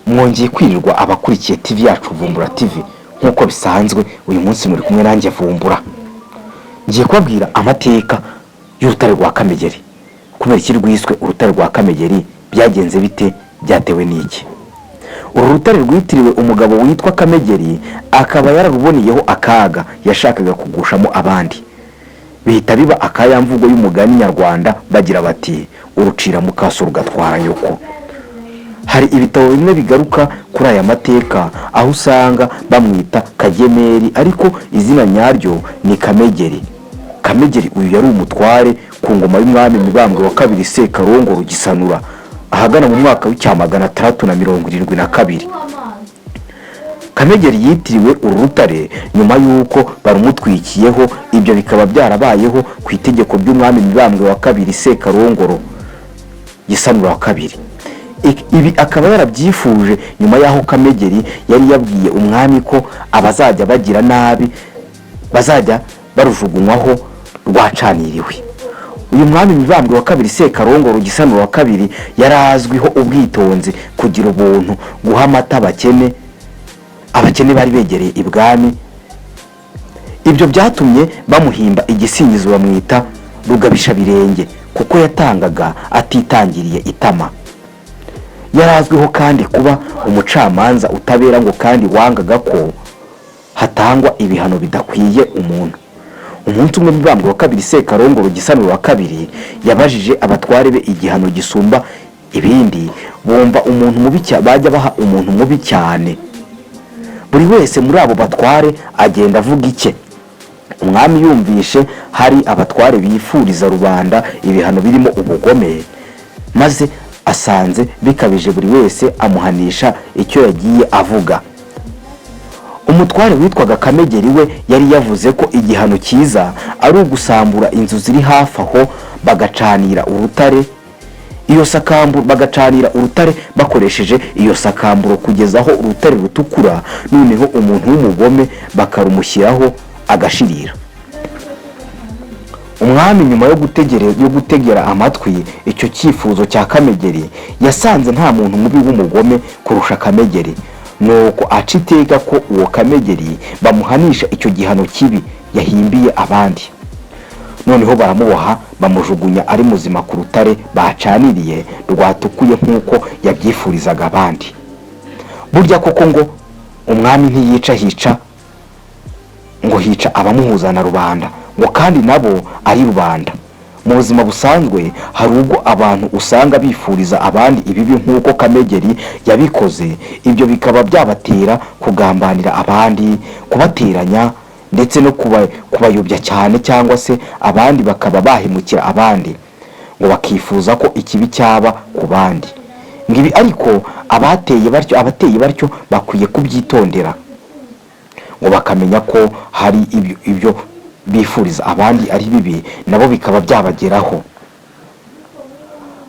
Mwongeye kwirirwa abakurikiye TV yacu Vumbura TV. Nk'uko bisanzwe, uyu munsi muri kumwe nanjye Vumbura. Ngiye kubabwira amateka y'urutare rwa Kamegeri. Kubera iki rwiswe urutare rwa Kamegeri? Byagenze bite? Byatewe n'iki? Uru rutare rwitiriwe umugabo witwa Kamegeri, akaba yararuboneyeho akaga yashakaga kugushamo abandi, bihita biba akayamvugo y'umugani nyarwanda bagira bati: "Urucira mukaso rugatwara nyoko." Hari ibitabo bimwe bigaruka kuri aya mateka, aho usanga bamwita Kagemeri, ariko izina nyaryo ni Kamegeri. Kamegeri uyu yari umutware ku ngoma y'umwami Mibambwe wa kabiri Sekarongoro Gisanura, ahagana mu mwaka w'1672. Kamegeri yitiriwe uru rutare nyuma y'uko barumutwikiyeho. Ibyo bikaba byarabayeho ku itegeko ry'umwami Mibambwe wa kabiri Sekarongoro Gisanura wa kabiri. Ibi akaba yarabyifuje nyuma y'aho Kamegeri yari yabwiye umwami ko abazajya bagira nabi bazajya barujugunywaho rwacaniriwe. Uyu mwami Mibambwe wa kabiri Sekarongoro Gisanura wa kabiri yari azwiho ubwitonzi, kugira ubuntu, guha amata abakene, abakene bari begereye ibwami. Ibyo byatumye bamuhimba igisingizo, bamwita Rugabishabirenge, kuko yatangaga atitangiriye itama. Yari azwiho kandi kuba umucamanza utabera, ngo kandi wangaga ko hatangwa ibihano bidakwiye umuntu. Umunsi umwe Mibambwe wa kabiri Sekarongoro Gisanura wa kabiri yabajije abatware be igihano gisumba ibindi bumva umuntu mubi bajya baha umuntu mubi cyane. Buri wese muri abo batware agenda avuga icye. Umwami yumvishe hari abatware bifuriza rubanda ibihano birimo ubugome, maze asanze bikabije, buri wese amuhanisha icyo yagiye avuga. Umutware witwaga Kamegeri we yari yavuze ko igihano cyiza ari ugusambura inzu ziri hafi aho, bagacanira urutare iyo sakamburo, bagacanira urutare bakoresheje iyo sakamburo kugeza aho urutare rutukura, noneho umuntu w'umugome bakarumushyiraho agashirira. Umwami nyuma yo gutegera amatwi icyo cyifuzo cya Kamegeri, yasanze nta muntu mubi w'umugome kurusha Kamegeri, nuko aca iteka ko uwo Kamegeri bamuhanisha icyo gihano kibi yahimbiye abandi. Noneho baramuboha, bamujugunya ari muzima ku rutare bacaniriye rwatukuye, nk'uko yabyifurizaga abandi. Burya koko ngo umwami ntiyica, hica ngo hica abamuhuza na rubanda, ngo kandi nabo ari rubanda. Mu buzima busanzwe hari ubwo abantu usanga bifuriza abandi ibibi nk'uko Kamegeri yabikoze. Ibyo bikaba byabatera kugambanira abandi, kubateranya ndetse no kubayobya cyane, cyangwa se abandi bakaba bahemukira abandi, ngo bakifuza ko ikibi cyaba ku bandi. Ngo ibi ariko abateye batyo bakwiye kubyitondera, ngo bakamenya ko hari ibyo bifuriza abandi ari bibi, nabo bikaba byabageraho.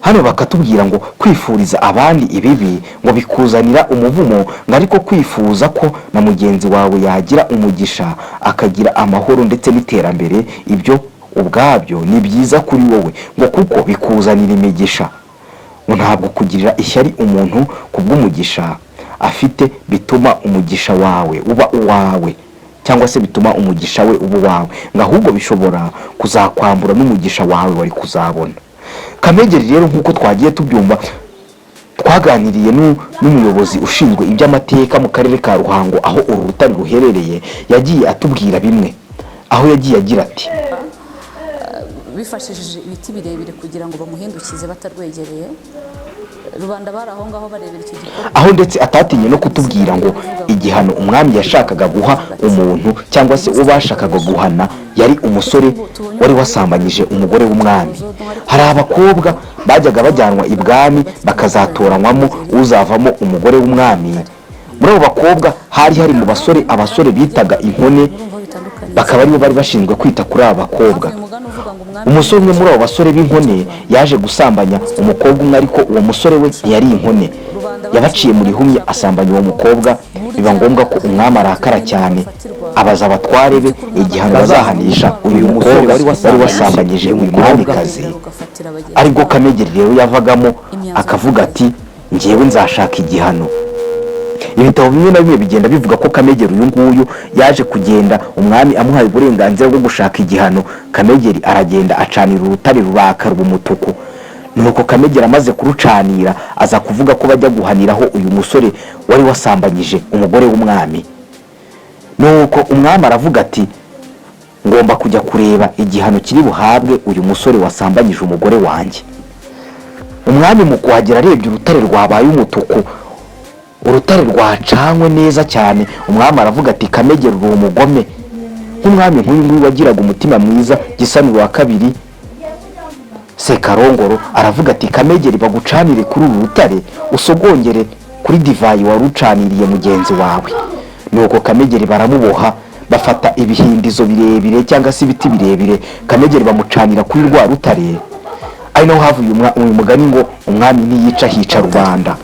Hano bakatubwira ngo kwifuriza abandi ibibi ngo bikuzanira umuvumo, ngo ariko kwifuza ko na mugenzi wawe yagira umugisha, akagira amahoro ndetse n'iterambere, ibyo ubwabyo ni byiza kuri wowe, ngo kuko bikuzanira imigisha. Ngo ntabwo kugirira ishyari umuntu ku bw'umugisha afite bituma umugisha wawe uba uwawe, cyangwa se bituma umugisha we uba uwawe, ngo ahubwo bishobora kuzakwambura n'umugisha wawe wari kuzabona. Kamegeri rero, nk'uko twagiye tubyumva, twaganiriye n'umuyobozi ushinzwe iby'amateka mu karere ka Ruhango, aho uru rutare ruherereye, yagiye atubwira bimwe, aho yagiye agira ati: Bifashishije ibiti birebire kugira ngo bamuhindukize batarwegereye. Rubanda bari aho ngaho barebera icyo gikorwa. Aho ndetse atatinye no kutubwira ngo igihano umwami yashakaga guha umuntu, cyangwa se uwo bashakaga guhana, yari umusore wari wasambanyije umugore w'umwami. Hari abakobwa bajyaga bajyanwa ibwami bakazatoranywamo uzavamo umugore w'umwami. Muri abo bakobwa hari mu basore, abasore bitaga inkone, Urumva bitandukanye. bakaba aribo bari bashinzwe kwita kuri aba bakobwa. Uyu mugani uvuga ngo umwami Umusore umwe muri abo basore b'inkone yaje gusambanya umukobwa umwe, ariko uwo musore we ntiyari inkone, yabaciye mu rihumye asambanya uwo mukobwa. Biba ngombwa ko umwami arakara cyane, abaza abatware be igihano bazahanisha uyu mukobwa wari wasambanyije uyu mwamikazi, rugafatira abagenzi. Aribwo Kamegeri rero yavagamo akavuga ati: "Ngewe nzashaka igihano." Ibitabo bimwe na bimwe bigenda bivuga ko Kamegeri uyu nguyu yaje kugenda umwami amuhaye uburenganzira bwo gushaka igihano. Kamegeri aragenda acanira urutare, ruraka, ruba umutuku. Nuko Kamegeri amaze kurucanira, aza kuvuga ko bajya guhaniraho uyu musore wari wasambanyije umugore w'umwami. Nuko umwami aravuga ati: "Ngomba kujya kureba igihano kiri buhabwe uyu musore wasambanyije umugore wanjye." Umwami mu kuhagera arebye urutare rwabaye umutuku, urutare rwacanywe neza cyane, umwami aravuga ati: "Kamegeri, uri umugome." Nk'umwami nk'uyu nguyu wagiraga umutima mwiza, Gisanura wa kabiri Sekarongoro, aravuga ati: "Kamegeri, bagucanire kuri uru rutare, usogongere kuri divayi wari ucaniriye mugenzi wawe." Nuko Kamegeri baramuboha, bafata ibihindizo birebire cyangwa se ibiti birebire, Kamegeri bamucanira kuri rwa rutare, ari naho havuye uyu mugani ngo: "Umwami ntiyica, hica rubanda."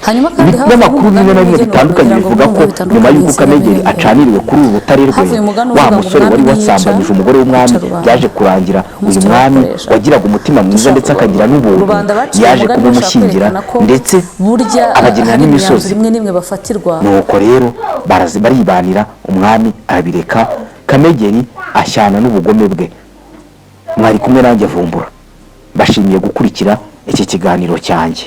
Hanyuma kandi Ibinyamakuru bimwe na bimwe bitandukanye bivuga ko nyuma y'uko Kamegeri acaniriwe kuri uru rutare rwe, Havuye umugani wa uvuga ngo musore wari umwami ntiyica, wasambanyije umugore w'umwami, yica rubanda. byaje kurangira uyu Umunsi mwami turakoresha. wagiraga umutima mwiza ndetse akagira n'ubuntu Rubanda baciye yaje umugani bashaka kumumushyingira kwerekana ko ndetse burya abagenera hari n'imisozi. imyanzuro imwe n'imwe bafatirwa. Nuko rero baribanira, umwami arabireka, Kamegeri ashyana n'ubugome bwe. Mwari kumwe nanjye Vumbura, mbashimiye gukurikira iki kiganiro cyanjye.